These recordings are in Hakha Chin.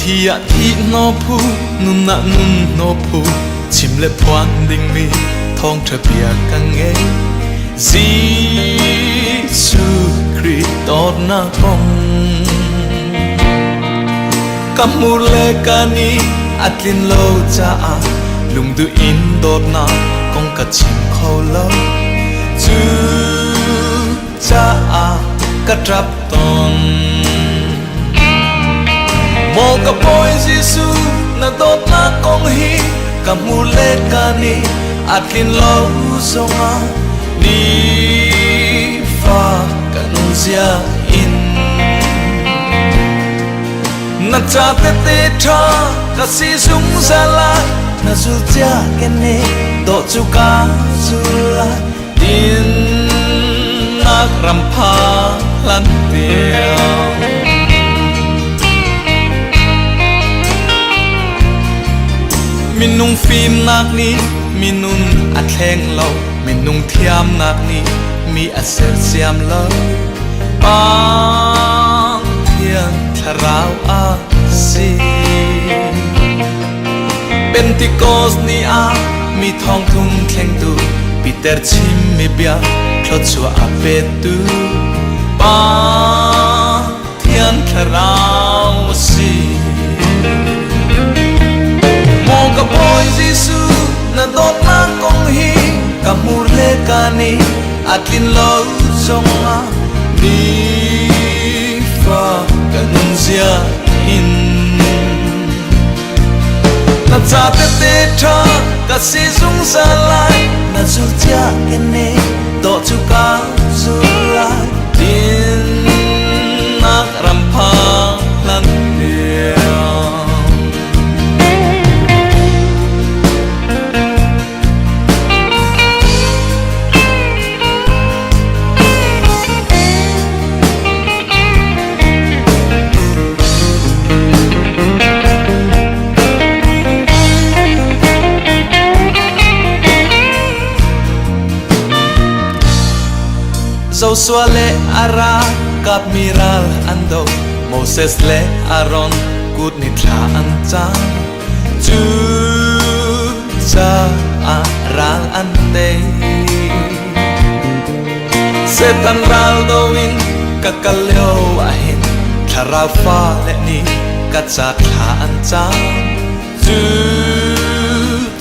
Thi ah thi no phu nun ah nun no phu chim le phuan dingmi thawngṭha bia ka ngei Jesuh Khrih dawtnak kong ka hmur le ka ni a tlin lo caah lungduh in dawtnak kong ka chim kho lo cu caah ka ṭap tawn Maw ka Bawi Jesuh na dawtnak kong hi ka hmu le ka ni a tlin lo zongah nifa ka nunzia in na ca tete ṭha ka si zungzal lai na zul cia kene dawh cu ka zul lai Dinnak ram pha hlan tiang. Minung fimnak nih minun a thleng lo, minung thiamnak nih mi a sersiam lo. Pathian thlarau a si. Pentecost ni ah mi thongthum thlengtu Peter chimmi bia thluachuah a petu Pathian thlarau a si. Maw ka Bawi Jesuh na dawtnak kong hi ka hmur le ka nih a tlin lo zongah nifa ka nunzia in Na ca tete ṭha ka si zungzal lai na zul cia kene dawh cu ka zul lai dinnak ram pha hlan tiang. Joshua le a kap mi ral an do Moses le Aaron kut ni thla an cang cu caah ral an tei Satan ral do in ka kal lio ahhin thlarau fale nih ka ca thla an cam cu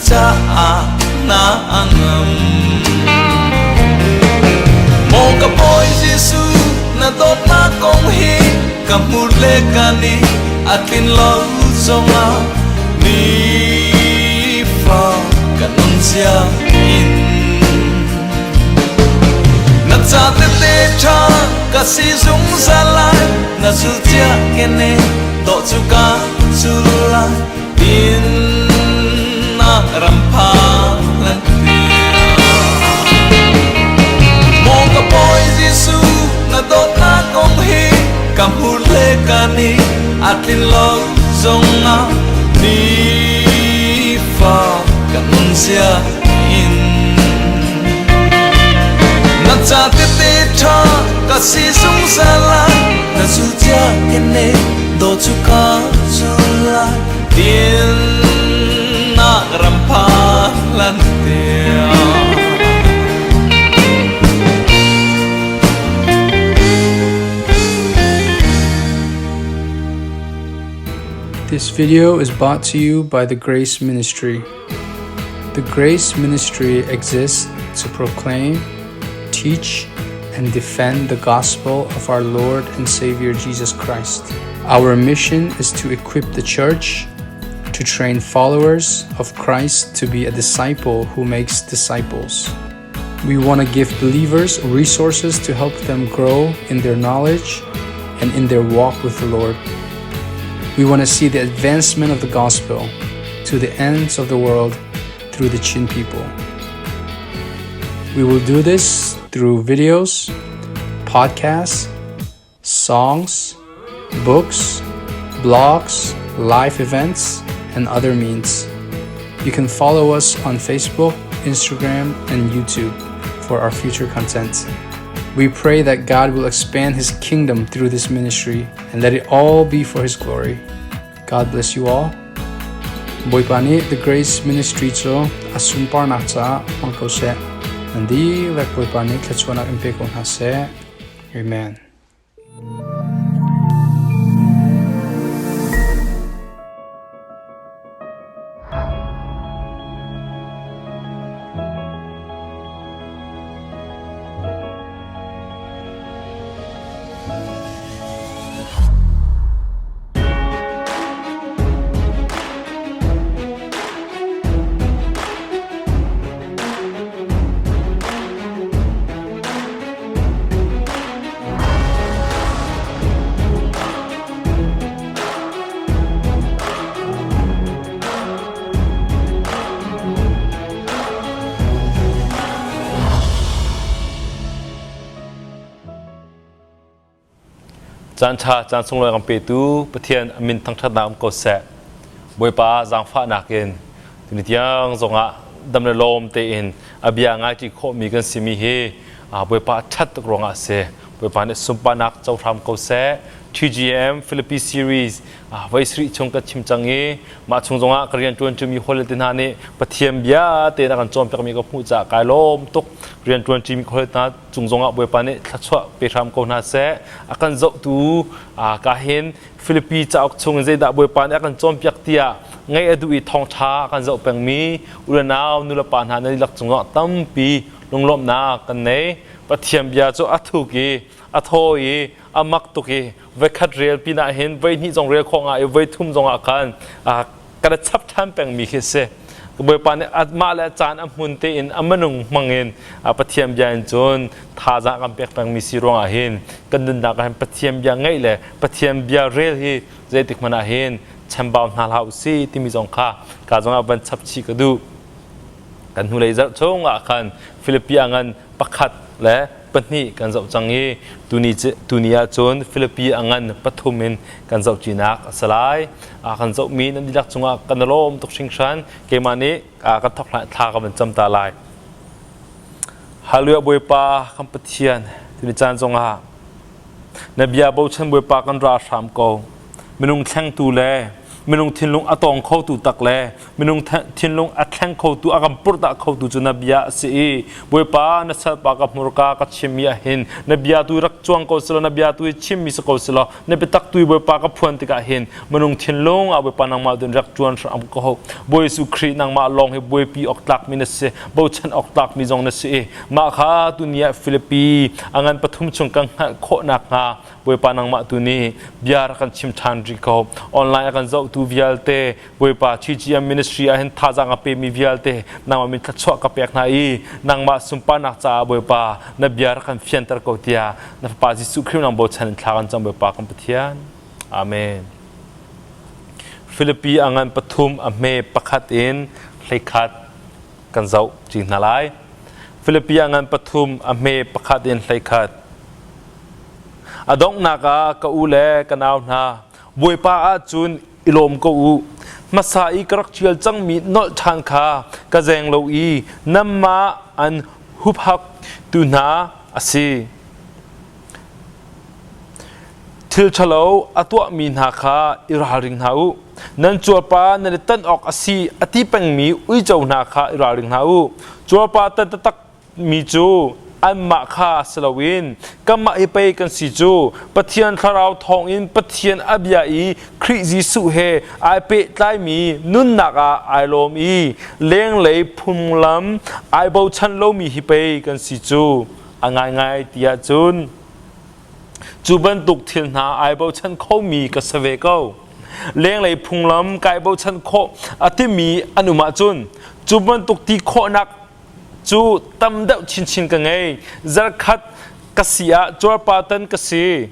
caah na ngam Maw ka Bawi Jesuh na dawtnak kong hi ka hmur le ka ni a tlin lo zongah nifa ka nunzia in Na ca tete ṭha ka si zungzal lai na zul cia kene dawh cu ka zul lai dinnak ram pha lan Maw ka Bawi Jesuh na dawtnak kong hi ka hmur le ka ni a tlin lo zongah nifa ka nunzia in Na ca tete ṭha ka si zungzal lai na zul cia kene do cu ka zul lai dinnak ram pha lan tiang This video is brought to you by the Grace Ministry. The Grace Ministry exists to proclaim, teach, and defend the gospel of our Lord and Savior Jesus Christ. Our mission is to equip the church to train followers of Christ to be a disciple who makes disciples. We want to give believers resources to help them grow in their knowledge and in their walk with the Lord. We want to see the advancement of the gospel to the ends of the world through the Chin people. We will do this through videos, podcasts, songs, books, blogs, live events, and other means. You can follow us on Facebook, Instagram, and YouTube for our future content. We pray that God will expand His kingdom through this ministry and let it all be for His glory. God bless you all. Bawipa nih The Grace Ministry cu a sunparnak caah hmang ko seh. Nan dihlak Bawipa nih thluachuahnak in pe ko hna seh. Amen. Caan ṭha caan sunglawi kan petu Pathian a min thangṭhatnak um ko seh. Bawipa zaangfahnak in tuni tiang zongah dam le lawm tein a bia ngaiṭi khawhmi kan simi hi Bawipa a ṭhat tuk ruangah a si. Bawipa nih sunparnak co hram ko seh. TGM Philippi series voi sarih chung ka chim cang i mah chung zongah ka rian ṭuan ṭimi hawile te hna nih Pathian bia tein a kan cawnpiakmi ka hmuh caah kai lawm tuk. Rian ṭuan ṭimi hawile hna cung zongah Bawipa nih thluachuah pe hram ko hna seh. A kan zohtu ka hin Philippi cauk chung in zeidah Bawipa nih a kan cawnpiak tiah ngaih a duh i thawngṭha a kan zoh pengmi u le nau nulepa hna nan dihlak cungah tampi lunglawmhnak kan nei. Pathian bia cu a thuk i a thaw i a mak tuk i voikhat rel pinah hin voihnih zong rel khawh nga i voithum zongah khan kan i chap ṭhan pengmi khi si. Bawipa nih amah le a caan a hmun tein a minung hmangin Pathian bia in cun thazaang kan pek pengmi si ruangah hin kan nunnak ah hin Pathian bia ngaih le Pathian bia rel hi zeitik hmanh ah hin chambau hna hlah u si timi zong kha ka zongah van chap chih ka duh. Kan hnulei zarh chungah khan Philippi ah ngan pakhat le pahnih kan zoh cang i tuni ahcun Philippi a ngan pathum in kan zohṭinak a si lai. Kan zohmi nan dihlak cungah kan i lawm tuk hringhran. Keimah nih kan thawk hlan thla ka van cam ta lai. Hallelujah Bawipa kan Pathian tuni caan zongah na bia bochan Bawipa kan ra hram ko. Minung thlengtu le minung thinlung a tawng khotu tak le minung thinlung a thleng khotu a kan purhdah khotu cu na bia a si i Bawipa na salpa ka hmurka ka chimmi ah hin na bia tu rak cuang ko selaw na bia tu i chimmi si ko selaw na biatak tu i Bawipa ka phuan tikah hin minung thinlung ah Bawipa nangmah dun rak cuan hram ko ho Bawi Jesuh Khrih nangmah lawng hi buaipi awk tlakmi na si bochan awk tlakmi zong na si i mah kha tuni ah Filipi a ngan pathum chung kan hngalh khawh nakhnga Bawipa nangmah tu nih bia rak kan chim ṭhan rih ko. Online a kan zohtu vialte Bawipa TGM ministry ah hin thazaang a pemi vialte nangmah min thluachuah ka pek hna i nangmah sunparnak caah Bawipa na bia rak kan fianter ko tiah na Fapa Jesuh Khrih nang bochan in thla kan cam Bawipa kan Pathian. Amen. Filipi a ngan pathum a hme pakhat in hleikhat kan zoh ci hna lai. Filipi a ngan pathum a hme pakhat in hleikhat. A donghnak ah ka u le ka nau hna, Bawipa ahcun i lawm ko u. Hmasa i ka rak ṭial cangmi nolh ṭhan kha ka zeng lo i nanmah an huphak tu hna a si. Thil ṭhalo a tuahmi hna kha i ralring hna u. Nan cuarpa nan i tan awk a si a ti pengmi uico hna kha i ralring hna u. Cuarpa tan taktak mi cu anmah kha si loin kanmah hi pei kan si cu Pathian Thlarau thawngin Pathian a bia i Khrih Jesuh he ai pehtlaimi nunnak ah ai lawm i lenglei phunglam ai bochan lomi hi pei kan si cu a ngaingai ti ahcun cu bantuk thil hna ai bochan khomi ka si ve ko lenglei phunglam kai bochan khawh a timi an um ahcun cu bantuk ti khawhnak cu tam deuh chinchin ka ngei. Zarkhat ka si ah cuarpatan ka si.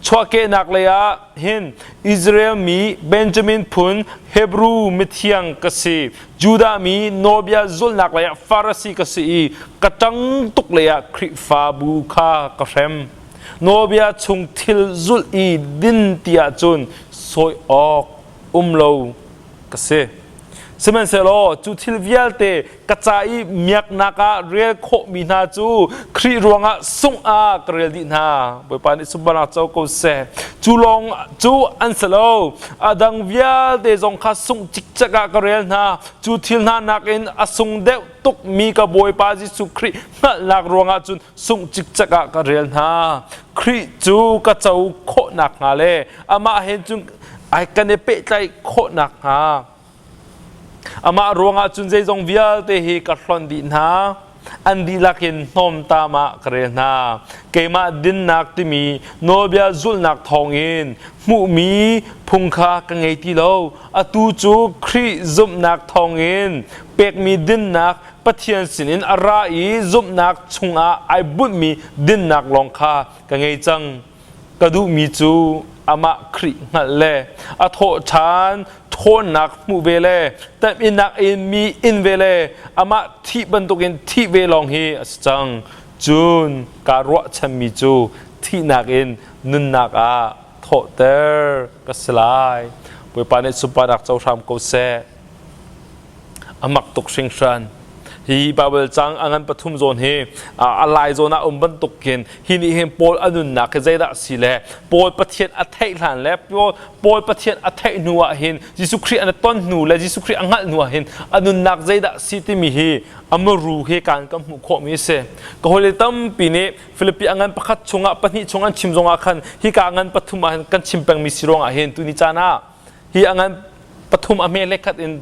Chuahkehnak lei ah hin Israel mi Benjamin phun Hebrew mithiang ka si. Judah mi nawlbia zulhnak lei ah Farasi ka si i ka ṭang tuk lei ah Khrihfabu kha ka hrem. Nawlbia chung thil zulh i din ti ahcun sawi awk um lo ka si. Sihmanhsehlaw cu thil vialte ka ca i miaknak ah rel khawhmi hna cu Khrih ruangah sungh ah ka rel dih hna. Bawipa nih sunparnak co ko seh. Cu lawng cu an si lo, a dang vialte zong kha sungh cikcek ah ka rel hna. Cu thil hna nakin a sung deuh tukmi ka Bawipa Jesuh Khrih hngalhnak ruangah cun sungh cikcek ah ka rel hna. Khrih cu ka co khawh nakhnga le amah he cun ai kan i pehtlaih khawh nakhnga amah ruangah cun zeizong vialte hi ka hlonh dih hna. An dihlak in hnawmtam ah ka rel hna. Keimah dinnak timi nawlbia zulhnak thawngin hmuhmi phung kha ka ngei ti lo. Atu cu Khrih zumhnak thawngin pekmi dinnak Pathian sinin a ra i zumhnak chungah ai bunhmi dinnak lawng kha ka ngei cang. Ka duhmi cu amah Khrih hngalh le a thawh ṭhan ṭhawnnak hmuh ve le temhinnak in mi in ve le amah thih bantukin thih ve lawng hi a si cang. Cun kaa ruahchanmi cu thihnak in nunnak ah thawhter ka si lai. Bawipa nih sunparnak co hram ko seh. A mak tuk hringhran. Hi Bible cang a ngan pathum zawn hi a lai zawn ah um bantuk khin hi nih hin Paul a nunnak hi zeidah si le Paul Pathian a theih hlan le Paul Pathian a theih hnu ah hin Jesuh Khrih an ton hnu le Jesuh Khrih a hngalh hnu ah hin a nunnak zeidah si timi hi a muru hi kan kan hmuh khawhmi a si. Ka hawile tampi nih Filipi a ngan pakhat chungah pahnih chung an chim zongah khan hika a ngan pathum ah hin kan chim pengmi si ruangah hin tuni caan ah hi a ngan pathum a hme hlekhat in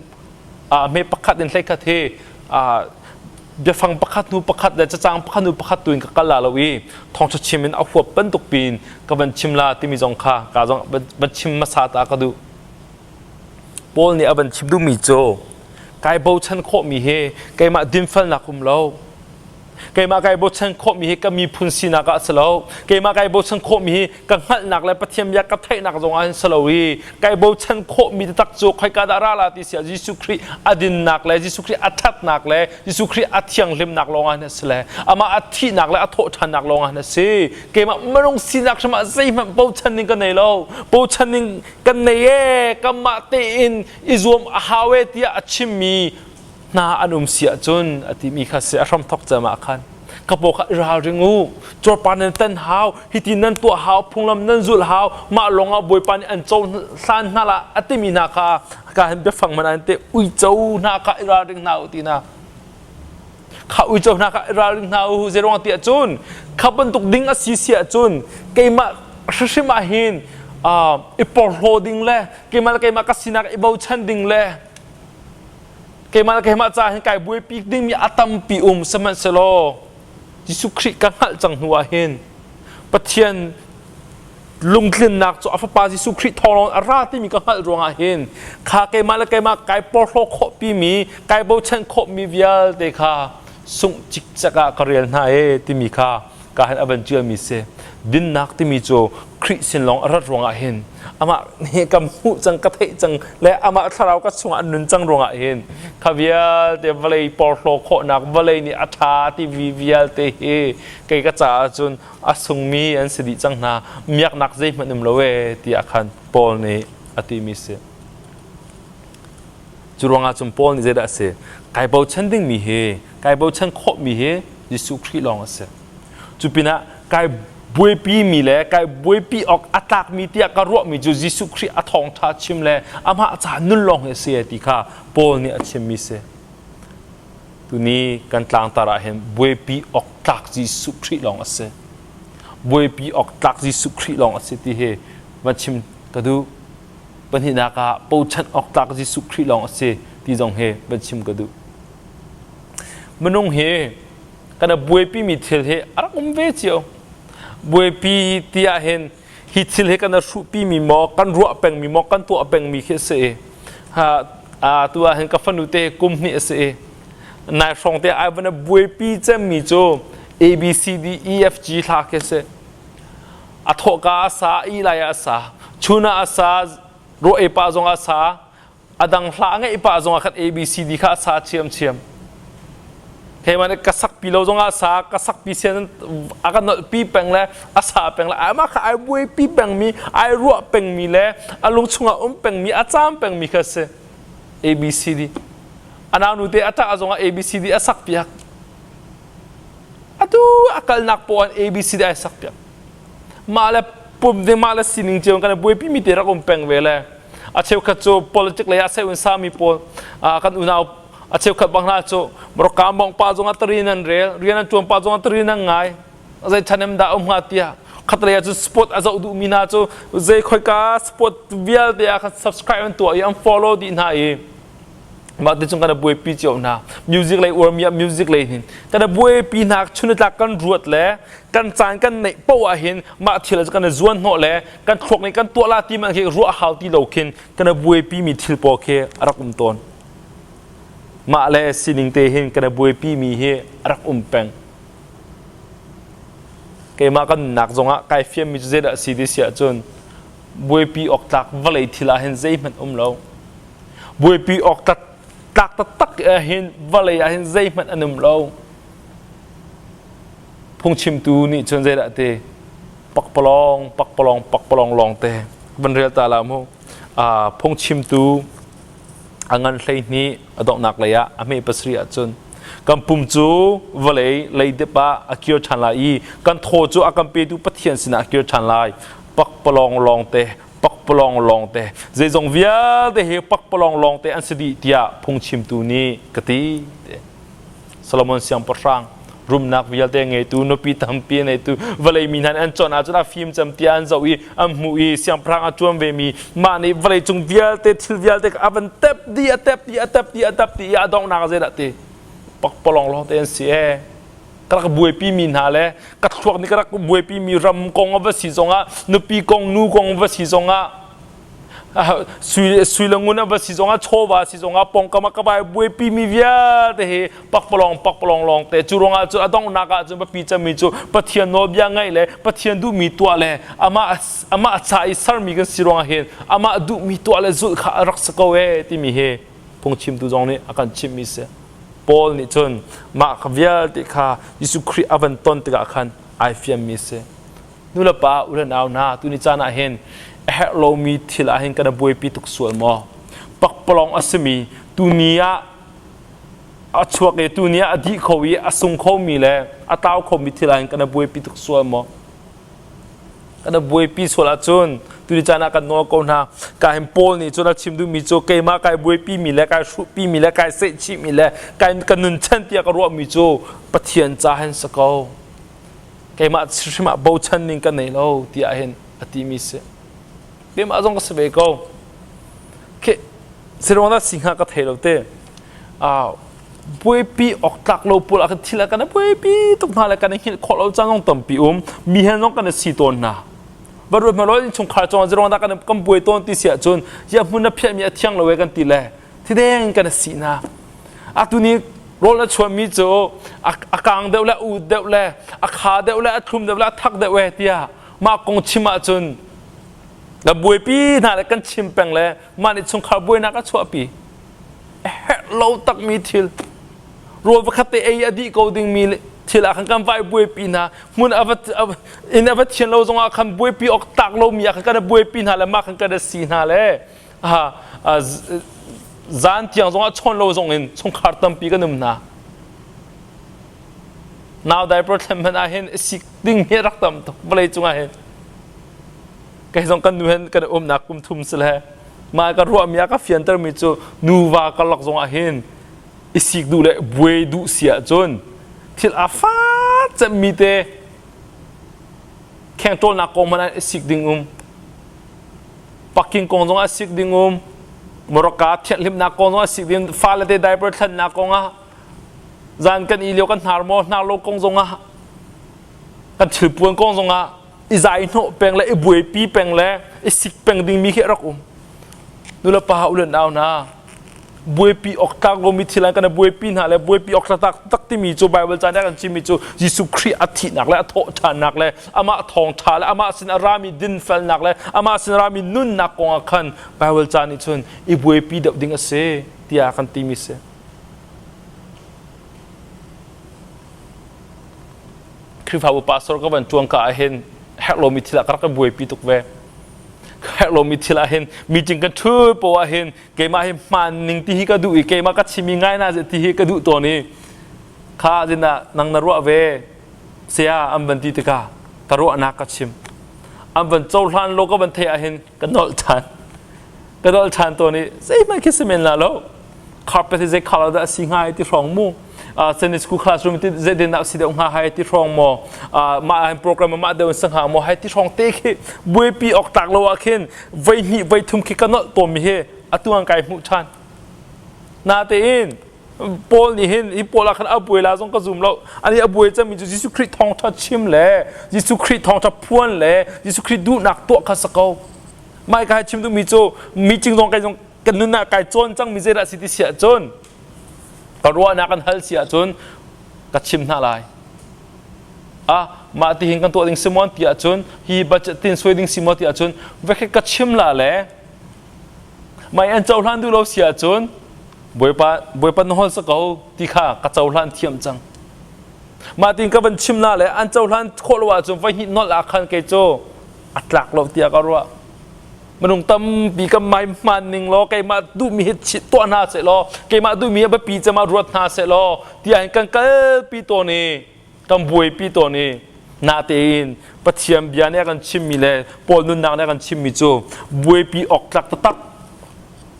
a hme pakhat in hlekhat hi biafang pakhat hnu pakhat le cacang pakhat hnu pakhat tu in ka kal la lo i thawngṭha chim in a huap bantuk piin ka van chim la timi zong kha ka zong van chim hmasa ta ka duh. Paul nih a van chim duhmi cu kai bochan khawhmi hi keimah dinfelnak um lo. Keimah kai bochan khawhmi hi ka miphun sinak ah a si lo. Keimah kai bochan khawhmi hi ka hngalhnak le Pathian bia ka theihnak zong ah hin si lo i kai bochan khawhmi taktak cu khoika dah ra la ti si ah Jesuh Khrih a dinnak le Jesuh Khrih a ṭhatnak le Jesuh Khrih a thianghlimnak lawng ah hin a si le amah a thihnak le a thawhṭhannak lawng ah hin a si. Keimah minung sinak hrim ah zeihmanh bochan ding ka nei lo. Bochan ding kan nei ee kanmah tein i zuam a hau ee tiah a chimmi hna an um si ahcun a timi kha si a hramthok cem ah khan ka paw kha i ralring u cuarpar nan tan hau hiti nan tuah hau phunglam nan zulh hau mah lawngah bawipa nih an cohlan hna la a timi hna kha ka hin biafang man an te uico hna kha i ralring hna u ti na kha uico hna kha i ralring hna u zeiruang ti ahcun kha bantuk ding a si si ahcun keimah hrihrim ah hin i porhlaw ding le keimah le keimah ka sinak i bochan ding le Keimah le keimah caah hin kai buaipi dingmi a tampi um sihmanhsehlaw Jesuh Khrih ka hngalh cang hnu ah hin Pathian lungtlinnak cu a fapa Jesuh Khrih thawng a ra timi ka hngalh ruangah hin kha keimah le keimah kai porhlaw khawhpimi kai bochan khawhmi vialte kha sungh cikcek ah ka rel hna e timi kha ka hin a van ṭialmi si. Dinnak timi cu Khrih sin lawng a rat ruangah hin amah hi ka hmuh cang ka theih cang le amah thlarau ka chungah an nun cang ruangah hin kha vialte vawlei porhlaw khawhnak vawlei nih a ṭha ti vialte hi kei ka caah cun a sungmi an si dih cang hna miaknak zeihmanh um lo e tiah khan Paul nih a timi si. Cu ruangah cun Paul nih zeidah a si? Kai bochan dingmi hi, kai bochan khawhmi hi Jesuh Khrih lawng a si. Cu pinah kai buaipi mi le kai buaipi awk a tlakmi tiah ka ruahmi cu Jesuh Khrih a thawngṭha chim le amah ca nun lawng hi a si ti kha Paul nih a chimmi si. Tuni kan tlangtar ah hin buaipi awk tlak Jesuh Khrih lawng a si. Buaipi awk tlak Jesuh Khrih lawng a si ti hi van chim ka duh. Pahnihnak ah bochan awk tlak Jesuh Khrih lawng a si ti zong hi van chim ka duh. Minung hi kan buaipimi thil hi a rak um ve cio. Buaipi ti ah hin hi thil hi kan hruhpimi maw, kan ruah pengmi maw, kan tuah pengmi khi a si i ha tu ah hin ka fanu te kum hnih a si i nai hrawng te ai van buaipi cemmi cu A B C D E F G hla khi a si. A thawhka a sa, i lai ah a sa, chun ah a sa, ruah ei pah zong ah a sa, a dang hla a ngeih pah zong ah khan A B C D kha a sa chiamchiam. Hei man ka sak pi lo zong ah a sa, ka sak pi sian a ka nolh pi peng le a sa peng le amah kha ai buai pi peng mi, ai ruah peng mi le a lung chungah um peng mi, a caam peng mi kha si. A B C D. A naunu te a ṭah zongah ABCD a sak piak. Atu a kalnak poah in ABCD ai sak piak. Mah le pum ding mah le sining cio kan buaipi mi te rak um peng ve le a cheukhat cu politic lei ah seu in sami pawl kan unau a cheukhat bang hna cu Morocco mong pa zongah tari nan rel rian an tuan pa zongah tari nan ngai zei thanem dah um hnga tiah khatlei ah cun sport a zoh duhmi hna cu zei khoika sport vialte ah khan subscribe an tuah i an follow dih hna i mah ti cung kan buaipi cio hna. Music lei uarmi ah music lei hin kan buaipi hna. Chunitlak kan ruat le kan caan kan neih poh ah hin mah thil cu kan zuan hnawh le kan thluak nih kan tuah la ti man khi ruah hau ti lo khin kan buaipi mi thil pawl khi a rak um tawn. Mah le sining te hin kan buaipi mi hi a rak um peng. Keimah kan nunnak zongah kai fiammi cu zeidah si ti si ahcun buaipi awk tlak vawlei thil ah hin zeihmanh um lo. Buaipi awk tlak taktak ah hin vawlei ah hin zeihmanh an um lo. Phungchimtu nih cun zeidah ti pakpalawng pakpalawng pakpalawng lawng te van rel ta la mu. Phungchimtu a ngan 12 a donghnak lei ah a hme 7 ahcun kan pum cu vawlei leidip ah a kir ṭhan lai i kan thaw cu a kan petu Pathian sinah a kir ṭhan lai. Pakpalawng lawngte, pakpalawng lawngte, zeizong vialte hi pakpalawng lawngte an si dih tiah phungchimtu nih ka ti. Solomon siangpahrang rumnak vialte ngeitu, nupi tampi a neitu, vawlei mi hna nih an chawnh ahcun a fim cem tiah an zoh i an hmuh i siangpahrang a ṭuan vemi mah nih vawlei cung vialte thil vialte a van tep dih, a tep dih, a tep dih, a tep dih i a donghnak ah zeidah ti pakpalawng lawng te an si ee. Ka rak buaipi mi hna le ka thluak nih ka rak buaipi mi ram kong a va si zongah, nupi kong, nu kong va si zongah, sui le ngun a va si zongah, chawva si zongah, pawngkam ah ka vai buaipi mi vialte hi pakpalawng pakpalawng lawng te. Cu ruangah cu a donghnak ah cun biapi cemmi cu Pathian nawlbia ngaih le Pathian duhmi tuah le amah amah ca i sermi kan si ruangah hin amah duhmi tuah le zulh kha a rak si ko ee timi hi phungchimtu zong nih a kan chimhmi si. Paul nih cun mah kha vialte kha Jesuh Khrih a van ton tikah khan ai fiammi si. Nu le pa, u le nau hna, tuni caan ah hin a herh lomi thil ah hin kan i buaipi tuk sual maw? Pakpalawng a simi tuni ah a chuak i tuni ah a dih kho i a sung khomi le a tlau khomi thil ah hin kan i buaipi tuk sual maw? Kan i buaipi sual ahcun tuni caan ah kan nawl ko hna. Ka hin Paul nih cun a chim duhmi cu keimah kai buaipimi le kai hruhpimi le kai sehchihmi le kai ka nunchan tiah ka ruahmi cu Pathian ca hin si ko. Keimah hrim ah bochan ning ka nei lo tiah hin a timi si. Keimah zong ka si ve ko. Khi siruang dah si hnga ka thei lo te. Buaipi awk tlak lo pawl ah kan thil ah kan buaipi tuk hna le kan i hngilh khawh lo caan zong tampi um. Mi he zong kan i si tawn hna. Va ruat hmanh law innchungkhar cungah zeruang dah kan kan buai tawn ti si ahcun ya hmun na phiahmi a thiang lo e kan ti le thideng kan i si hna. Atu ni rawl na chuanmi cu a kang deuh le a ut deuh le a kha deuh le a thlum deuh le a thak deuh e tiah mah kong chim ahcun na buaipi hna le kan chim peng le mah nih chungkhar buainak a chuahpi. Herh lo takmi thil, rawl pakhat te ei a dih ko dingmi thil ah khan kan vai buaipi hna. Hmun a va inn a va thian lo zongah khan buaipi awk tak lomi ah khan kan buaipi hna le mah khan kan si hna le zan tiang zongah chawn lo zong in chungkhar tampi kan um hna. Nau diaper thlen hmanh ah hin sik ding hi rak tam tuk vawlei cungah hin. Kei zong kan nu hen kan umnak kum thum si le mah ka ruahmi a ka fiantermi cu nuva karlak zongah hin i sik duh le buai duh si ahcun thil a fat cemmi te kheng ṭawlnak kong hmanh ah i sik ding um, parking kong zongah sik ding um, Morocco thianhlimnak kong zongah sik ding, fale te diaper thlennak kong ah, zan kan i lio kan hnar maw hnar lo kong zongah, kan thilpuan kong zongah i zai hnawh peng le i buaipi peng le i sik peng dingmi khi a rak um. Nulepa u le nau hna, buaipi awk tlak lomi thil an kan buaipi hna le buaipi awk tlak tak timi cu Bible ca nih a kan chimmi cu Jesuh Khrih a thihnak le a thawhṭhannak le amah thawngṭha le amah sin a rami dinfelnak le amah sin a rami nunnak kong ah khan Bible ca nih cun i buaipi deuh ding a si tiah kan timi si. Khrihfabu pastor ka van ṭuan ka ah hin herh lomi thil ah ka rak i buaipi tuk ve. Herh lomi thil ah hin meeting kan ṭhu poah ah hin keimah hi hmaan ning ti hi ka duh i keimah ka chimi ngai na ti hi ka duh tawn i kha zinah nang na ruah ve saya an van ti tikah ka ruahnak ka chim. An van cohlan lo ka van theih ah hin ka nolh ṭhan. Ka nolh ṭhan tawn i zeihmanh khi si men la lo. Carpet hi zei color dah a si hnga ti hrawng mu. Sunday school classroom ti zeitin dah si deuh hnga hai ti hrawng maw. Mah program mah deuh in hnga maw hai ti hrawng te khi buaipi awk tlak lo ah khin voi hnih voi thum khi ka nolh tawn mi hi atu an kai hmuh ṭhan. Natein Paul nih hin hi Paul ah khan a buai la zong ka zum lo. Ani a buai cangmi cu Jesuh Khrih thawngṭha chim le Jesuh Khrih thawngṭha phuan le Jesuh Khrih duhnak tuah kha si ko. Mah ka chim duhmi cu meeting zong kai zong kan nun ah kai cawn cangmi zeidah si ti si ahcun ka ruahnak kan hal si ahcun ka chim hna lai. Ah mah ti hin kan tuah ding si maw ti ahcun hi budget tin suai ding si maw ti ahcun vekhe ka chim la le mai an cohlan duh lo si ahcun Bawipa Bawipa na hol sa ko ti kha ka cohlan thiam cang. Mah tin ka van chim na le an cohlan khawh lo ahcun voi hnih nolh ah khan kei cu a tlak lo tiah ka ruah. Minung tampi kan mai hmaan ning law keimah duhmi hi tuah hna seh law keimah duhmi a biapi cem ah ruat hna seh law tiah hin kan kalpi tawn i kan buaipi tawn i natein Pathian bia nih a kan chimmi le Paul nunnak nih a kan chimmi cu buaipi awk tlak taktak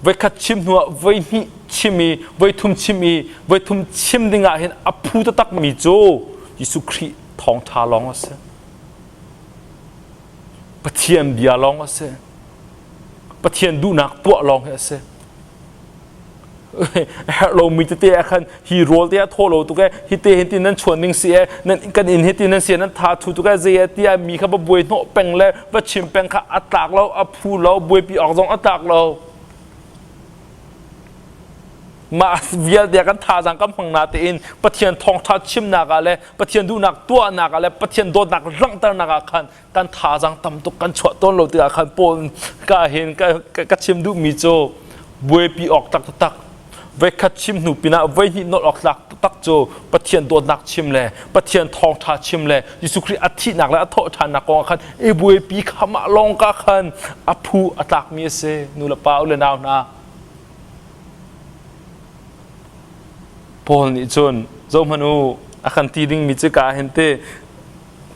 voikhat chim hnuah voihnih chim i voithum chim i voithum chim dingah hin a phu taktakmi cu Jesuh Khrih thawngṭha lawng a si. Pathian bia lawng a si. Pathian duhnak tuah lawng hi a si. Herh lomi tete ah khan hi rawl te ah thaw lo tuk e hi te hin tin nan chuan ning si e nan kan inn hi tin nan si nan tha thu tuk e zei e tiah mi kha va buai hnawh peng le va chim peng kha a tlak lo a phu lo buaipi awk zong a tlak lo mah vialte kan thazaang kan hmang na tein Pathian thawngtha chimnak ah le Pathian duhnak tuahnak ah le Pathian dawtnak langhternak ah khan kan thazaang tam tuk kan chuah tawn lo tikah khan Paul ka hin ka chim duhmi cu buaipi awk taktak voikhat chim hnu pinah voihnih nolh awk tlak taktak cu Pathian dawtnak chim le Pathian thawngṭha chim le Jesuh Khrih a thihnak le a thawhṭhannak kong ah khan i buaipi kha mah lawng ka khan a phu a tlakmi a si nu le pa u le nau hna Paul nih cun zohhmanh u a kan ti dingmi cu ka hin te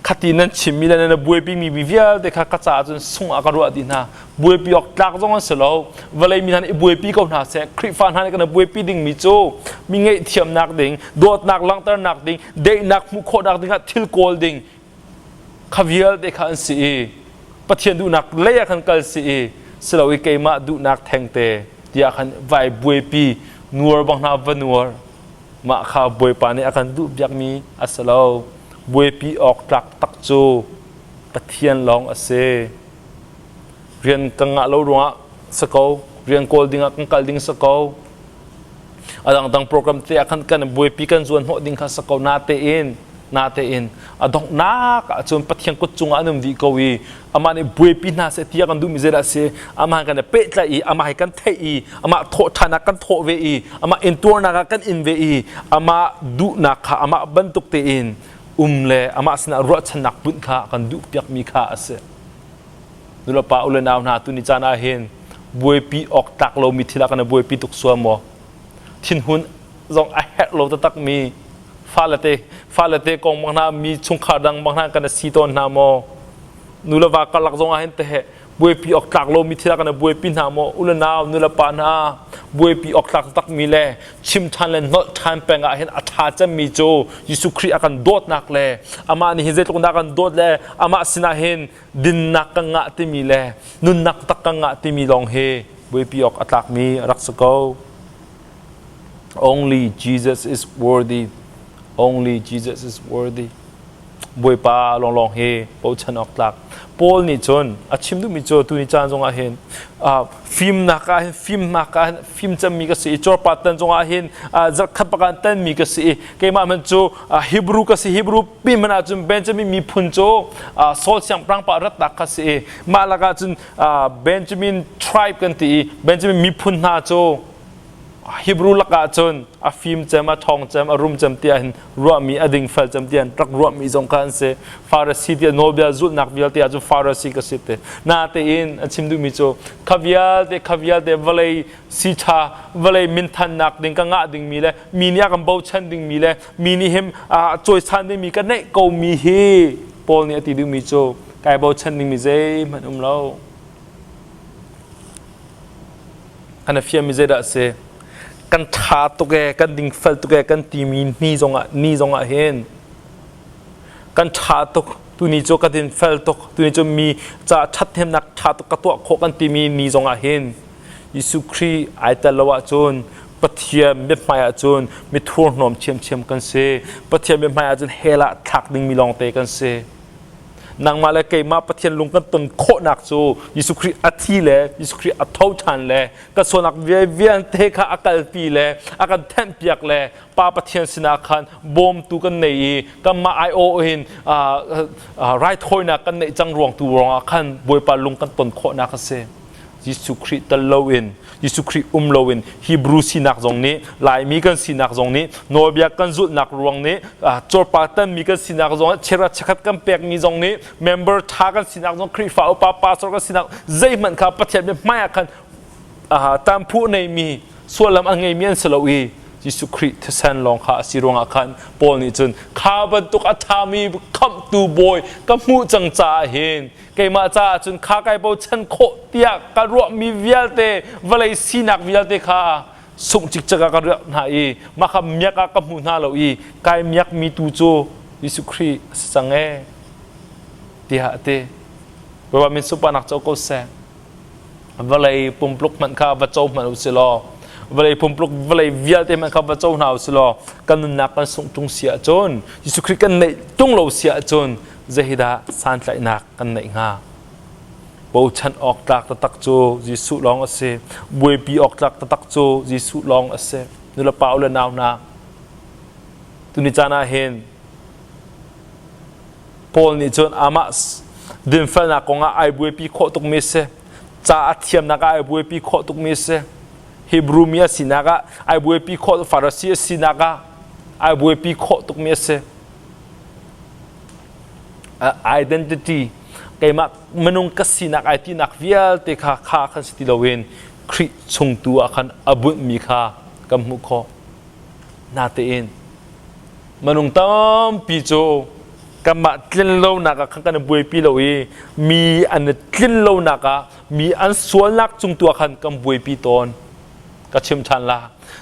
khati nan chimmi le nan buaipimi mi vialte kha ka caah cun sung ah ka ruah dih hna buaipi awk tlak zong an si lo vawlei mi hna nih i buaipi ko hna seh Khrihfa hna nih kan buaipi dingmi cu mi ngaihthiamnak ding dawtnak langhternak ding daihnak hmuh khawhnak ding ah thil kawl ding kha vialte kha an si i Pathian duhnak lei ah khan kal si i silo i keimah duhnak thengte tiah khan vai buaipi nuar bang hna va nuar Mah kha Bawipa nih a kan duhpiakmi a si lo. Buaipi awk tlak tak cu Pathian lawng a si. Rian kan ngah lo ruangah si ko, rian kawl dingah kan kal ding si ko. A dangdang program te ah khan kan buaipi kan zuan hnawh ding kha si ko. Natein, natein a donghnak ahcun Pathian kut cungah an um dih ko i amah nih buaipi hna seh ti a kan duhmi zeidah a si amah kan i pehtlaih i amah hi kan theih i amah thawhṭhan ah kan thawh ve i amah intuarnak ah kan in ve i amah duhnak kha amah bantuk tein um le amah sinah ruahchannak bunh kha kan duhpiakmi kha a si nulepa u le nau hna tuni caan ah hin buaipi awk tlak lomi thil ah kan i buaipi tuk sual maw thinhun zong a herh lo taktak mi fale te fale te kong bang hna mi chungkhar dang bang hna kan si tawn hna maw nu le va karlak zong ah hin te buaipi awk tlak lo mi thil ah kan buaipi hna maw u le nau nu le pa hna buaipi awk tlak tak mi le chim ṭhan le nolh ṭhan peng ah hin a ṭha cem mi cu Jesuh Khrih a kan dawtnak le amah nih hin zeitluk dah kan dawt le amah sinah hin dinnak kan ngah timi le nunnak tak kan ngah timi lawng hi buaipi awk a tlak mi rak si ko Only Jesus is worthy. Only Jesus is worthy. Bawipa lawnglawng hi bochan awk tlak. Paul nih cun a chim duhmi cu tuni caan zongah hin fimnak ah hin fimnak ah hin fim cemmi ka si i cawrpa tan zongah hin zarhkhat pakan tanmi ka si i keimah hmanh cu Hebrew ka si Hebrew pi hmanh ahcun Benjamin miphun cu Saul siangpahrang pa ratnak kha si i mah lakah cun Benjamin tribe kan ti i Benjamin miphun hna cu Hebrew lakah cun a fim cem, a ṭhawng cem, a rum cem tiah hin ruahmi, a dingfel cem tiah rak ruahmi zong kha an si. Farasi tiah nawlbia zulhnak vialte ah cun Farasi ka si te. Natein a chim duhmi cu kha vialte kha vialte vawlei si ṭha, vawlei minthannak ding ka ngah dingmi le mi nih a kan bochan dingmi le mi nih him cawisan dingmi ka neih komi hi Paul nih a ti duhmi cu kai bochan dingmi zeihmanh um lo. Kan fiami zeidah a si? Kan ṭha tuk ee, kan dingfel tuk ee kan timi ni zongah ni zongah hin kan ṭha tuk tuni cu ka dinfel tuk tuni cu mi ca ṭhathnemnak ṭha tuk ka tuah khawh kan timi ni zongah hin Jesuh Khrih ai tel lo ahcun Pathian mithmai ahcun mi thurhnawm ṭhiamṭhiam kan si. Pathian mithmai ahcun hell ah thlak dingmi lawngte kan si. Nangmah le keimah Pathian lung kan ton khawhnak cu Jesuh Khrih a thi le Jesuh Khrih a tho ṭhan le ka sualnak vialte kha a kalpi le a kan thenhpiak le Pa Pathian sinah khan bawmtu kan nei i kanmah aiawh in raithawinak kan neih cang ruang tu ruangah khan Bawipa lung kan ton khawhnak a si. Jesuh Khrih tel loin Jesuh Khrih um loin Hebrew sinak zong nih Laimi kan sinak zong nih nawlbia kan zulhnak ruang nih cawrpa tanmi kan sinak zong chera chekhat kan pekmi zong nih member tha kan sinak zong Khrihfa upa pastor kan sinak zeihmanh kha Pathian hmai ah khan tamphu neimi suallam a ngeimi an si lo i Jesuh Khrih thisen lawng kha a si ruangah khan Paul nih cun kha bantuk a ṭhami khamhtu bawi ka hmuh cang caah hin keimah caah cun kha kai bochan khawh tiah ka ruahmi vialte vawlei sinak vialte kha sungh cikcek ah ka riah hna i mah kha miak ah ka hmu hna lo i kai miakmi tu cu Jesuh Khrih a si cang ee tiah a ti. Bawipa min sunparnak co ko seh. Vawlei pumpluk hmanh kha va co hmanh u si law vawlei pumpluk vawlei vialte hmanh kha va co hna u si law kan nunnak kan sungh tung si ahcun Jesuh Khrih kan neih tung lo si ahcun zeidah santlaihnak kan neih hnga? Bochan awk tlak taktak cu Jesuh lawng a si. Buaipi awk tlak taktak cu Jesuh lawng a si. Nulepa u le nau hna, tuni caan ah hin Paul nih cun amah dinfelnak kong ah ai buaipi khawh tukmi a si. Ca a thiamnak ah ai buaipi khawh tukmi a si. Hebrew mi a sinak ah ai buaipi khawh, Farasi a sinak ah ai buaipi khawh tukmi a si. Identity keimah minung ka sinak ai tinak vialte kha kha khan si ti loin Khrih chung tu ah khan a bunhmi kha kan hmuh khawh. Natein minung tampi cu kanmah tlinlonak ah khan kan i buaipi lo i mi an i tlinlonak ah mi an sualnak cung tu ah khan kan buaipi tawn. Ka chim ṭhan la.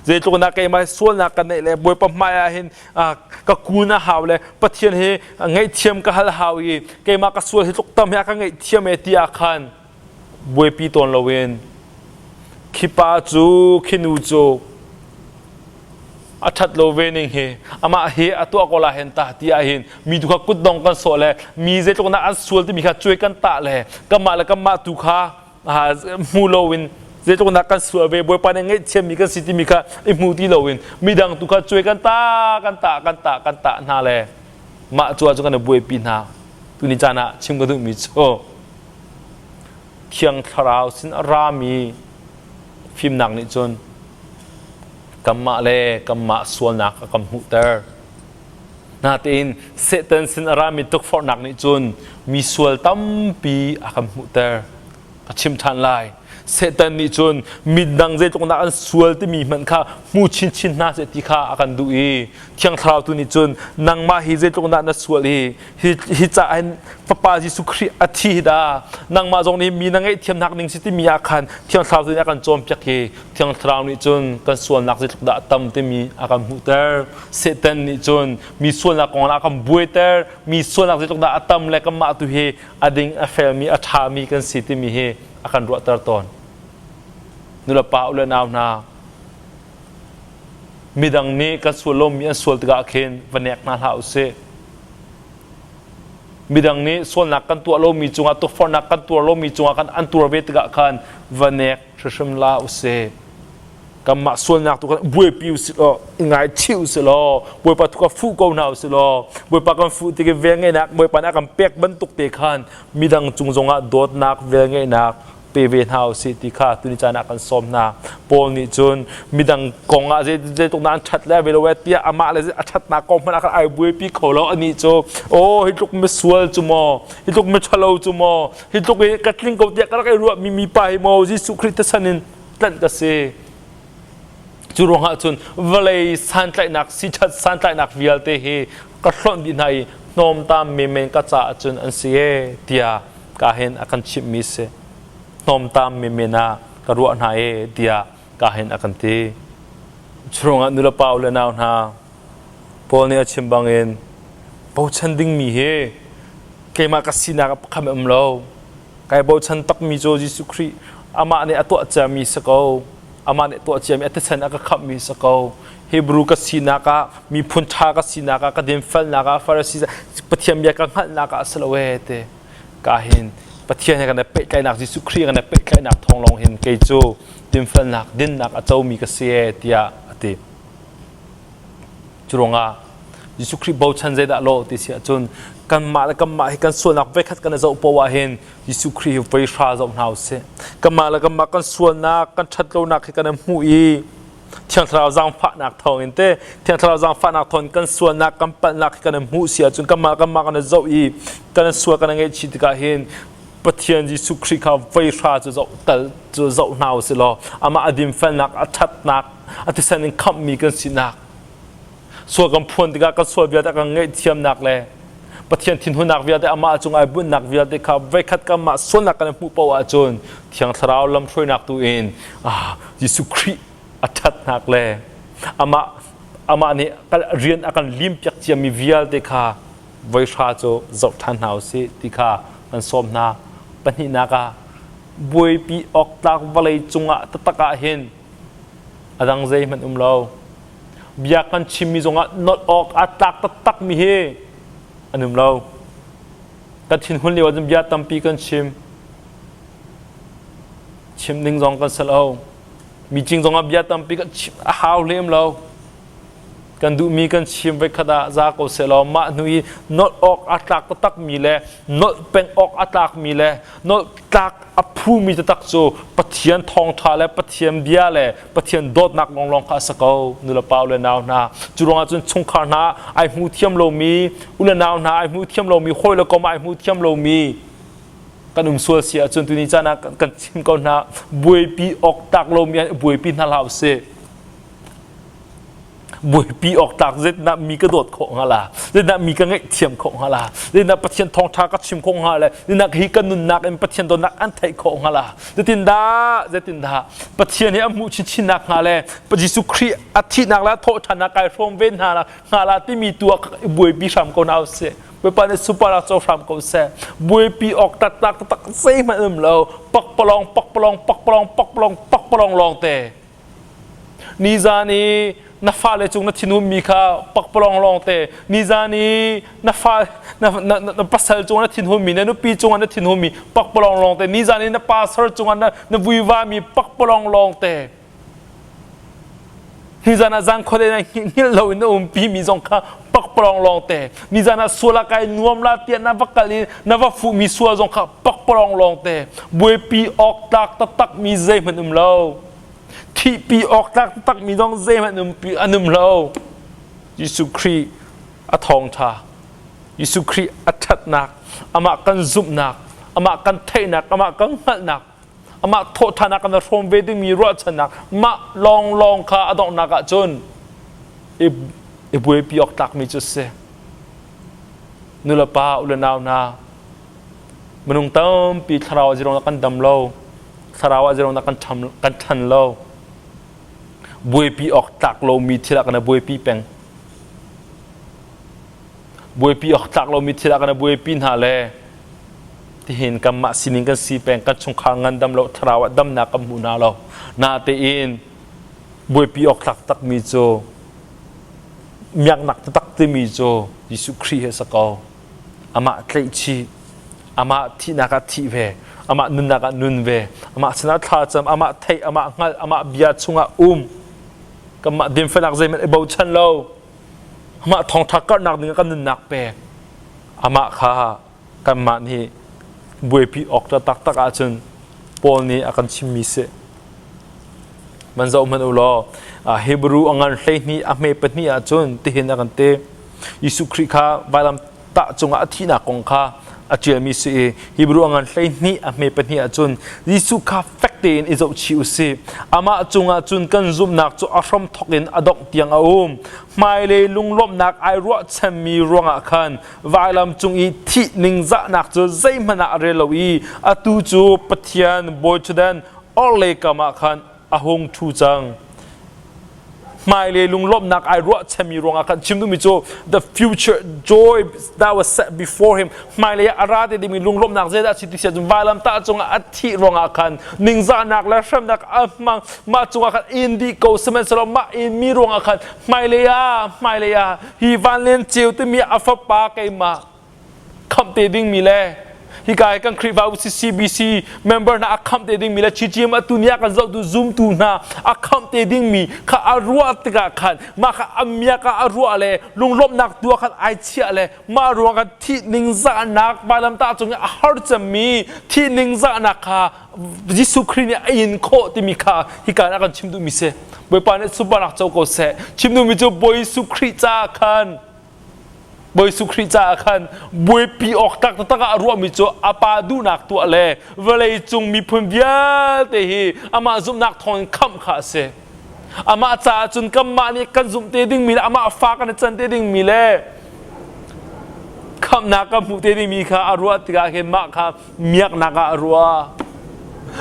Zeitluk na keimah sualnak ka neih le Bawipa hmai ah hin ka kun a hau le Pathian hi ngaihthiam ka hal hau i keimah ka sual hi tluk tam hi a ka ngaihthiam e ti ah khan buaipi tawn loin khi pa cu khi nu cu a ṭhat lo ve ning hi amah hi a tuah ko la hen ta ti ah hin mi tu kha kutdong kan sawh le mi zeitluk na an sual timi kha cuai kan tah le kanmah le kanmah tu kha hmu loin zeitluk nak kan sual ve Bawipa nih ngaihthiammi kan si timi kha i hmu ti loin midang tu kha cuai kan ta kan ta kan ta kan ta hna le mah cu ahcun kan i buaipi hna. Tuni caan ah chim ka duhmi cu Thiang Thlarau sin a rami fimnak nih cun kanmah le kanmah sualnak a kan hmuhter. Natein Satan sin a rami tukforhnak nih cun mi sual tampi a kan hmuhter. Ka chim ṭhan lai. Satan nih cun midang zeitluk dah an sual timi hmanh kha hmu chinchin hna seh ti kha a kan duh i Thiang Thlarau tu nih cun nangmah hi zeitluk dah na sual i hi caah hin Fapa Jesuh Khrih a thi hi dah nangmah zong nih mi na ngaihthiamnak ning si timi ah khan Thiang Thlarau tu nih a kan cawnpiak i Thiang Thlarau nih cun kan sualnak zeitluk dah a tam timi a kan hmuhter. Satan nih cun mi sualnak kong ah a kan buaiter. Mi sualnak zeitluk dah a tam le kanmah tu hi a ding a felmi a ṭhami kan si timi hi a kan ruahter tawn. Nulepa u le nau hna, midang nih kan sual lomi an sual tikah khin va nek hna hlah u sih. Midang nih sualnak kan tuah lomi cungah tukforhnak kan tuar lomi cungah kan an tuar ve tikah khan va nek hrimhrim la u sih. Kanmah sualnak tu kan buaipi u sih law i ngaichih u sih law Bawipa tu ka fuh ko hna u sih law Bawipa kan fuh tik i velngeihnak Bawipa nih a kan pek bantuk te khan midang cung zongah dawtnak velngeihnak Pe ve hna usih ti kha tuni caan ah kan sawm hna. Paul nih cun midang kong ah zeitluk dah an ṭhat le ve lo eh tiah amah le a ṭhatnak kong hmanh ah khan ai buaipi kho lo. Anih cu aw hi tluk misual cu maw, hi tluk miṭhalo cu maw, hi tluk i ka tling ko tiah ka rak i ruahmi mipa hi maw Jesuh Khrih thisen in tlanh ka si. Cu ruangah cun vawlei santlaihnak, siṭhat santlaihnak vialte hi ka hlonh dih hna i hnawmtam menmen ka caah cun an si ee tiah ka hin a kan chimhmi si. Hnawmtam menmen ah ka ruah hna ee tiah ka hin a kan ti. Cu ruangah nulepa u le nau hna, Paul nih a chim bangin bochan dingmi hi keimah ka sinak ah pakhat um lo. Kai bochan takmi cu Jesuh Khrih amah nih a tuah ciami si ko. Amah nih tuah ciami a thisen a ka khamhmi si ko. Hebrew ka sinak ah, miphun ṭha ka sinak ah, ka dinfelnak ah, Farasi Pathian bia ka hngalhnak ah a si lo ee ti. Ka hin Pathian he kan i pehtlaihnak Jesuh Khrih kan i pehtlaihnak thawng lawng hin kei cu dinfelnak, dinnak a comi ka si ee tiah a ti. Curuangah Jesuh Khrih bochan zeidah lawh ti si ahcun kanmah le kanmah hi kan sualnak voikhat kan i zoh poah ahhin Jesuh Khrih hi voi hra zoh hna usih. Kanmah le kanmah kan sualnak, kan ṭhatlonak hi kan i hmuh i Thiang Thlarau zaangfahnak thawngin te Thiang Thlarau zaangfahnak thawngin kan sualnak, kan palhnak hi kan i hmuh si ahcun kanmah kanmah kan i zoh i kan sual kan i ngaihchih tikah hin Pathian Jesuh Khrih kha voi hra cu zoh tal cu zoh hna usih law amah a dinfelnak, a ṭhatnak, a thisen in khamhmi kan sinak sual kan phuan tikah kan sual vialte kan ngaihthiamnak le Pathian thinhunnak vialte amah cung ai bunhnak vialte kha voikhat kanmah sualnak kan hmuh paoh ahcun Thiang Thlarau lamhruainak tu in Jesuh Khrih a ṭhatnak le amah amah nih rian a kan limpiak ciami vialte kha voi hra cu zoh ṭhan hna usih ti kha kan sawm hna. Pahnihnak ah buaipi awk tlak vawlei cungah taktak ah hin a dang zeihmanh um lo. Bia kan chimmi zongah nolh awk aa tlak taktakmi hi an um lo. Kan thinhun lio ahcun bia tampi kan chim. Chim ding zong kan si lo. Meeting zongah bia tampi kan chim a hau lem lo. Kan duhmi kan chim voikhat ah za ko sehlaw mah hnu i nolh awk aa tlak taktakmi le nolh peng awk aa tlakmi le nolh tlak a phumi taktak cu Pathian thawngṭha le Pathian bia le Pathian dawtnak lawnglawng kha a si ko. Nulepa u le nau hna, cu ruangah cun chungkhar hna ai hmu thiam lomi, u le nau hna ai hmu thiam lomi, hawi le kom ai hmu thiam lomi kan um sual si ahcun tuni caan ah kan chim ko hna buaipi awk tlak lomi buaipi hna hlah usih. Buaipi awk tlak zeitindah mi ka dawt khawh hnga la zeitindah mi ka ngaihthiam khawh hnga la zeitindah Pathian thawngṭha ka chim khawh hnga le zeitindah hi ka nunnak in Pathian dawtnak an theih khawh hnga la zeitindah zeitindah Pathian hi a hmuh chinchinnak hnga le Jesuh Khrih a thihnak le a thawhṭhannak kai hrawm ve hna la hnga la timi tu ah buaipi hram ko hna usih. Bawipa nih sunparnak co hram ko seh. Buaipi awk taktak taktak zeihmanh um lo. Pakpalawng pakpalawng pakpalawng pakpalawng pakpalawng lawng te. Nizan i na fale cung na thinhunmi kha pakpalawng lawngte, nizan i na fa na, na, na pasal cungah na thinhunmi, na nupi cungah na thinhunmi pakpalawng lawngte, nizan i na pastor cungah na, na vuivami pakpalawng lawngte. Nizan ah zan khuadei na hngilh lo in na umpimi zong kha pakpalawng lawngte. Nizan ah sual ah kai nuam la tiah na va kal i na va fuhmi sual zong kha pakpalawng lawngte. Buaipi awk tlak taktakmi zeihmanh um lo. Thihpi awk tlak taktakmi zong zeihmanh umpi an um lo. Jesuh Khrih a thawngṭha, Jesuh Khrih a ṭhatnak, amah kan zumhnak, amah kan theihnak, amah kan hngalhnak, amah thawhṭhannak kan hrawm ve dingmi ruahchannak, mah lawnglawng kha a donghnak ahcun i buaipi awk tlakmi cu a si. Nulepa, u le nau hna, minung tampi thlarau a zirong kan dam lo. Thlarau ah zeiruangdah kan ṭham kan ṭhan lo? Buaipi awk tlak lomi thil ah kan i buaipi peng. Buaipi awk tlak lomi thil ah kan i buaipi hna le tihin kanmah sining kan si peng, kan chungkhar ngandam lo, thlarau ah damnak kan hmu hna lo. Natein buaipi awk tlak takmi cu miaknak taktak timi cu Jesuh Khrih hi a si ko. Amah tlaihchih, amah thihnak ah thih ve, amah nunnak ah nun ve, amah sinah thlacam, amah theih, amah hngalh, amah bia chungah um. Kanmah dinfelnak zeihmanh i bochan lo. Amah thawngṭha karhnak dingah kan nunnak pek. Amah kha kanmah nih buaipi awk taktak ahcun Paul nih a kan chimmi si. Man zoh hmanh u law Hebrew a ngan 12 a hme pahnih ahcun tihin a kan ti. Jesuh Khrih kha vailam tah cungah a thihnak kong kha a ṭialmi si i Hebrew a ngan 12 a hme pahnih ahcun Jesuh kha fek tein i zohchih u sih. Amah cungah cun kan zumhnak cu a hramthawk in a dongh tiang a um. Hmailei lunglawmhnak ai ruahchanmi ruangah khan vailam cung i thih ningzahnak cu zeihmanh ah a rel lo i atu cu Pathian bawiṭhutdan orhlei kam ah khan a hung ṭhu cang. Hmailei lunglawmhnak ai ruahchanmi ruangah khan chim duhmi cu the future joy that was set before him hmailei ah a ra te dingmi lunglawmhnak zeidah a si ti si ahcun vailamtah cungah a thih ruangah khan ningzahnak le hremnak a hmang mah cungah khan in dih ko sihmanhsehlaw mah in mi ruangah khan hmailei ah hmailei ah hi vanlen ceu timi a fapa keimah khamh te dingmi le hika hi kan Khrihfabu CCBC member hna a khamh te dingmi le GGM atu ni ah kan zohtu zumtu hna a khamh te dingmi kha a ruah tikah khan mah kha a miak ah a ruah le lunglawmhnak tu ah khan ai chiah le mah ruang khan thih ningzahnak vailamtah cung i a har cemmi thih ningzahnak kha Jesuh Khrih nih a in khawh timi kha hika ah kan chim duhmi si. Bawipa nih sunparnak co ko seh. Chim duhmi cu Bawi Jesuh Khrih caah khan Bawi Jesuh Khrih caah khan buaipi awk taktak ah a ruahmi cu a pa duhnak tuah le vawlei cung miphun vialte hi amah zumhnak thawngin khamh kha a si. Amah caah cun kanmah nih kan zumh te dingmi le amah fa kan i can te dingmi le khamhnak kan hmuh te dingmi kha a ruah tikah hin mah kha miaknak ah a ruah.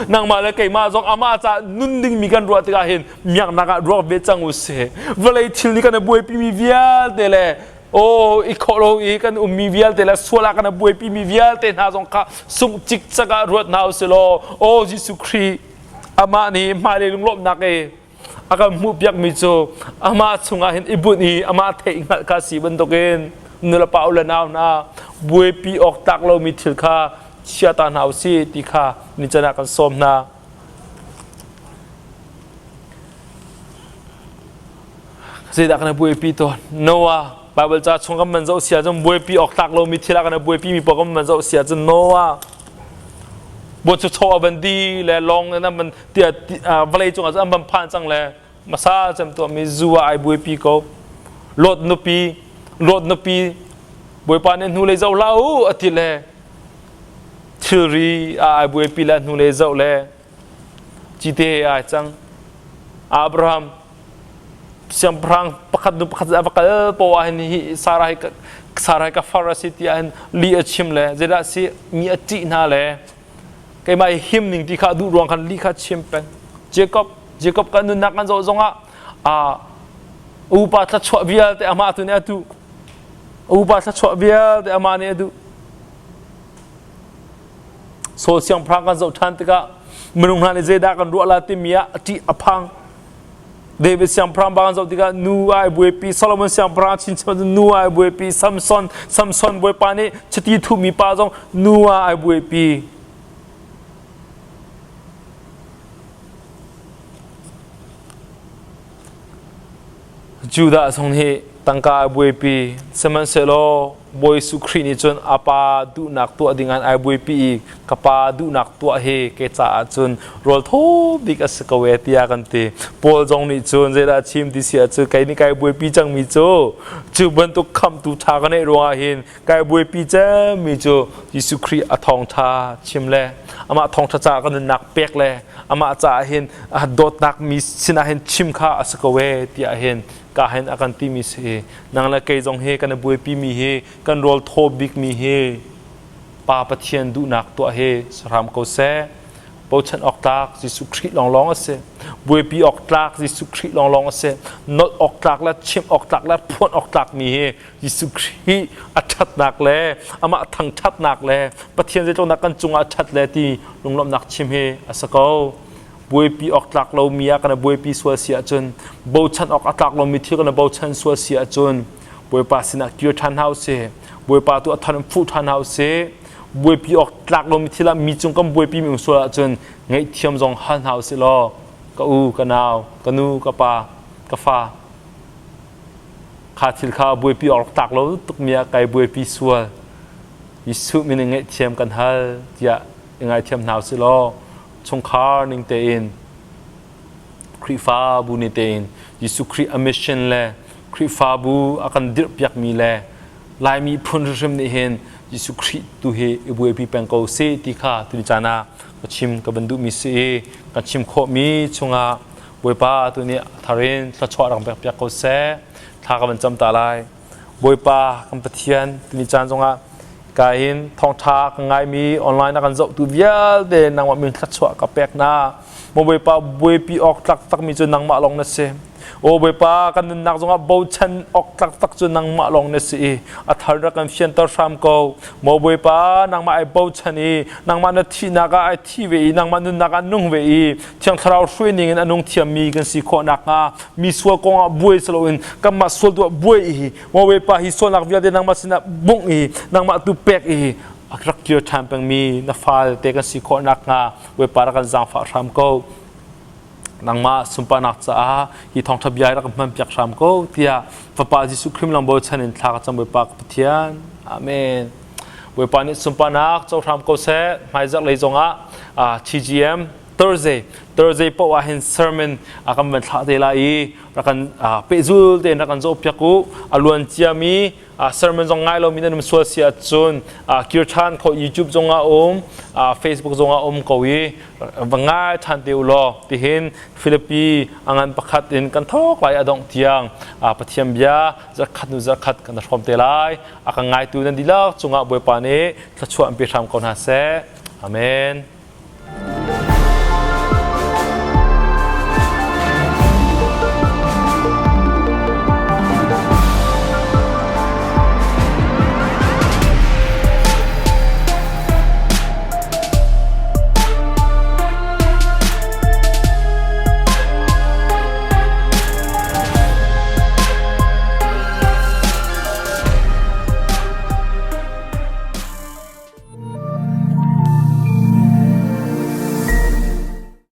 Nangmah le keimah zong amah caah nun dingmi kan ruah tikah hin miaknak ah ruak ve cang u sih. Vawlei thil nih kan i buaipimi vialte le aw i khawh lo i kan ummi vialte le sual ah kan i buaipimi vialte hna zong kha sungh cikcek ah ruat hna u sih law aw Jesuh Khrih amah nih hmailei lunglawmhnak i a kan hmuhpiakmi cu amah chungah hin i bunh i amah theih hngalh kha si bantukin nulepa u le nau hna buaipi awk tlak lomi thil kha chia ta hna u sih ti kha nican ah kan sawm hna. Zeidah kan i buaipi tawn? Noah Bible ca chung kan man zoh sia cun buaipi awk tlak lomi thil ah kan i buaipi mi paoh kan man zoh sia cun Noah buat cu chaw a van di le lawng in an van tiah vawlei cungah cun an van phan cang le masa cem tuahmi zu ah ai buaipi ko Lot nupi Lot nupi Bawipa nih hnulei zoh hlah u a ti le thilri ah ai buaipi le hnulei zoh le cite ai cang Abraham siangpahrang pakhat nu pakhat a va kal poah ah hin hi Sarah hi Sarah hi ka far a si tiah hin li a chim le zeidah si mi a ṭih hna le keimah hi him ning ti kha duh ruang khan li kha chim peng Jacob Jacob kan nunnak kan zoh zongah a upa thluachuah vialte amah tu nih a duh upa thluachuah vialte amah nih a duh Saul siangpahrang kan zoh ṭhan tikah minung hna nih zeidah kan ruah la timi ah a ṭih a phang. David siangpahrang ba kan zoh tikah nu ai buaipi, Solomon siangpahrang chinchin cu nu ai buaipi, Samson Samson bawipa nih chiti thuhmi pa zong nu ah ai buaipi. Judah zong nih tangka a buaipi. Sihmanhsehlaw Bawi Jesuh Khrih nih cun a pa duhnak tuah dingah ai buaipi i ka pa duhnak tuah hi ke caah cun rawl thaw bik a si ko e tiah kan ti. Paul zong nih cun zeidah a chim ti si ahcun kei nih kai buaipi cangmi cu cu bantuk khamhtu ṭha ka neih ruangah hin kai buaipi cemmi cu Jesuh Khrih a thawngṭha chim le amah thawngṭha caah ka nunnak pek le amah caah hin dawtnak mi sinah hin chim kha a si ko e tiah hin ka hin a kan timi si nang le kei zong hi kan i buaipi mi hi kan rawl thaw bik mi hi Pa Pathian duhnak tuah hi sahram ko seh bochan awk tlak Jesuh Khrih lawnglawng a si buaipi awk tlak Jesuh Khrih lawnglawng a si nolh awk tlak le chimh awk tlak le phuan awk tlak mi hi Jesuh Khrih a ṭhatnak le amah thangṭhatnak le Pathian zeitluknak kan cungah a ṭhat le ti lunglawmhnak chim hi a si ko buaipi awk tlak lomi ah kan i buaipi sual si ahcun bochan awk a tlak lomi thil kan i bochan sual si ahcun Bawipa sinah kir ṭhan hna usih Bawipa tu a thar in fuh ṭhan hna usih buaipi awk tlak lomi thil ah mi cung kan buaipi mi um sual ahcun ngaihthiam zong hal hna usih law ka u ka nau ka nu ka pa ka fa kha thil kha buaipi awk tlak lo tukmi ah kai buaipi sual Jesuh min in ngaihthiam kan hal tiah i ngaithiam hna usih law. Chungkhar ning tein Khrihfabu ni tein Jesuh Khrih a mission le Khrihfabu a kan dirhpiakmi le Laimi phun hrimhrim nih hin Jesuh Khrih tu hi i buaipi peng ko sih ti kha tuni caan ah ka chim ka van duhmi si i kan chim khawhmi chungah Bawipa tu nih thar in thluachuah rak pek piak ko seh. Thla ka van cam ta lai. Bawipa kan Pathian tuni caan zongah ka hin thawngṭha ka ngaimi online a kan zohtu vialte nangmah min thluachuah ka pek na. Maw Bawipa buaipi awk tlak takmi cu nangmah lawng na si. Aw Bawipa kan nunnak zongah bochan awk tlak tak cu nangmah lawng na si i a thar rak kan fianter hram ko. Maw Bawipa nangmah ai bochan i nangmah na thihnak ah ai thi ve i nangmah nunnak ah nung ve i Thiang Thlarau hruai ning in a nung thiammi kan si khawh nakhnga mi sual kongah buai si loin kanmah sual tuah buai i Maw Bawipa hi sualnak vialte nangmah sinah bungh i nangmah tu pek i a rak kir ṭhan pengmi na falte kan si khawh nakhnga Bawipa rak kan zaangfah hram ko. Nangmah sunparnak caah hi thawngṭha bia rak hman piak hram ko tiah Fapa Jesuh Khrih lang bochan in thla ka cam Bawipa ka Pathian. Amen. Bawipa nih sunparnak co hram ko seh. Hmaizarh lei zongah TGM Thursday Thursday paoh ah hin sermon a kan van thlah te lai i rak kan pehzul tein rak kan zohpiak u. A luan ciami sermon zong ngai lomi nan um sual si ahcun kir ṭhan kho YouTube zongah um Facebook zongah um ko i va ngai ṭhan te u law tihin Philippi a ngan pakhat in kan thawk lai a dongh tiang Pathian bia zarkhat nu zarkhat kan hrawm te lai a kan ngaitu nan dihlak cungah Bawipa nih thluachuah an pe hram ko hna seh. Amen.